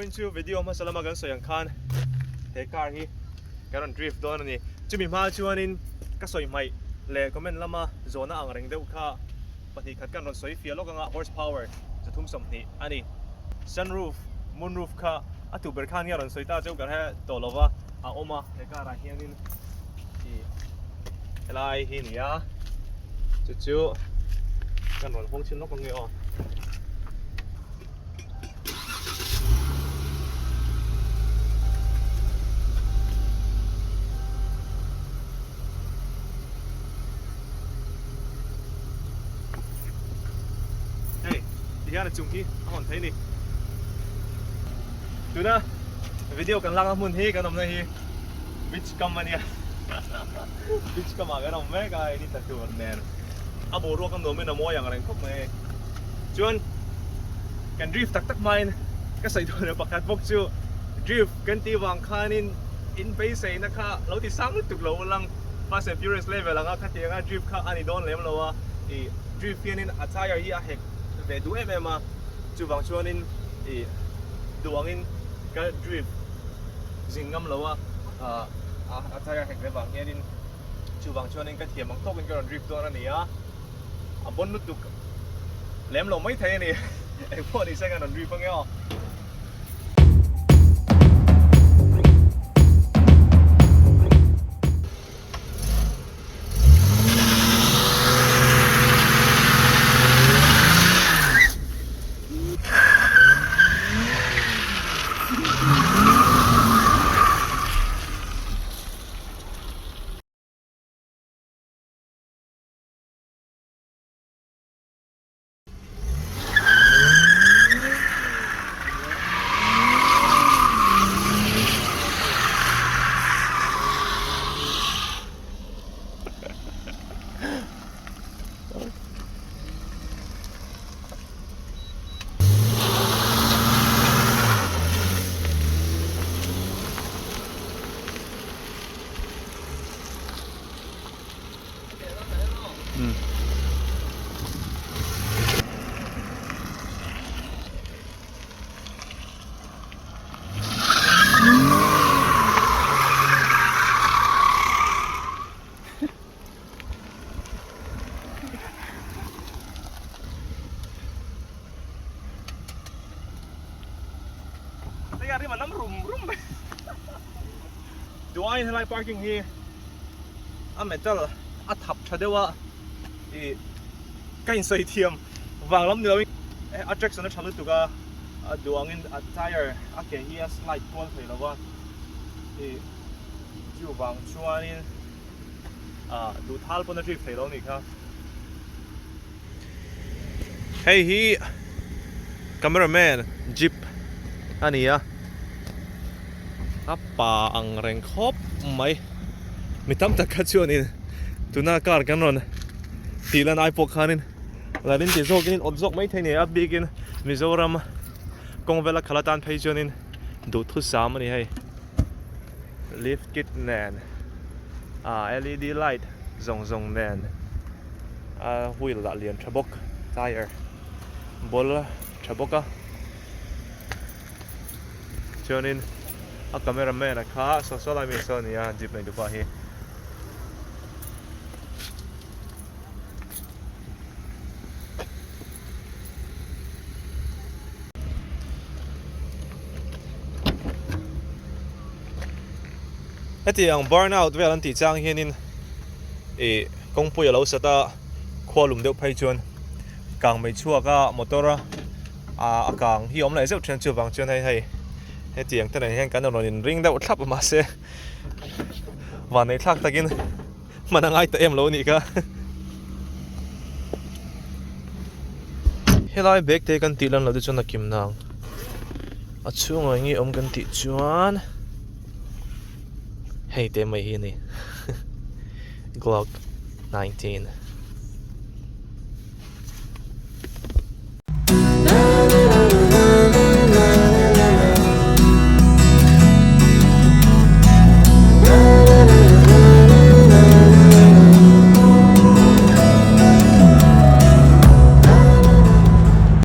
Vawiin chu video hmasa lama kan sawi ang khan he car hi kan rawn drift dawn a ni. Chumi hma chuanin ka sawi hmaih leh comment lama zawhna ang reng deuh kha pahnih khat kan rawn sawi fiah lawk anga horse power 320 a ni. Sunroof, moonroof kha a tu ber khan nge a rawn sawi ta cheu ka hre tawh lova a awm a he car ah hianin ih helai hi a ni a chu chu kan rawn hawng chhin lawk ang nge aw. Hei ti hian a chung hi a hawn thei a ni. Tuna video kan lakna hmun hi kan awmna hi beach kam a nia beach kamah kan awm mek a hei ni tla tur nen a boruak a nuamin a mawi ang reng khawp mai hei. Chuan kan drift tak tak hmain ka sawi duh leh pakhat bawk chu drift kan tih vang khanin in beiseina kha lo ti sang lutuk lo ulang Fast and Furious level anga khatianga drift kha a ni dawn lem lo a, ih drift hianin a tyre hi a hek ve duh em em a, chuvang chuanin ih duh angin ka drift zin ngam lo a, a tyre hek ve vang hianin chuvang chuanin ka thiam ang tawkin ka rawn drift dawn a ni a. A bon lutuk lem lo mai thei a ni. Eng pawh ni se kan rawn rip ange aw. Duai helai parking hi a metal a thap tha deuh a ih ka insawi thiam vang lam ni lo in a traction a tha lutuk a a duh angin a tyre a ke hi a slide kual thei lo va ih chu vang chuanin ah duh thal pawn a drift thei lo a nih kha. Hei hi cameraman jeep a ni a a pa ang reng khawp mai mi tam tak kha chuanin tuna car kan rawn tih lan ai pawh khanin la rin ti zawkin in awt zawk mai thei a ni a bikin Mizoram kawng vela khalh atan phei chuanin duhthusam a ni hei lift kit nen ah led light zawng zawng nen a wheel lah lian tha bawk tyre ball tha bawk a chuanin a camera man a kha saw saw lai mi saw a ni a jeep nei dupa hi. Heti ang burn out vel an tih chang hianin ih kawngpui a lo sat a khua lum deuh phei chuan kang mai chhuak a motor a a kang hi a awm leh zeuh thin chuvang chuan hei hei heti ang te nen hian kan rawn in ring deuh thlap a mahse vanneih thlak takin hman a ngai ta em lo a nih kha. Helai bag te kan tih lan loh te chuan a kim nang a chhungah enge awm kan tih chuan hei te mai hi a ni Glock 19.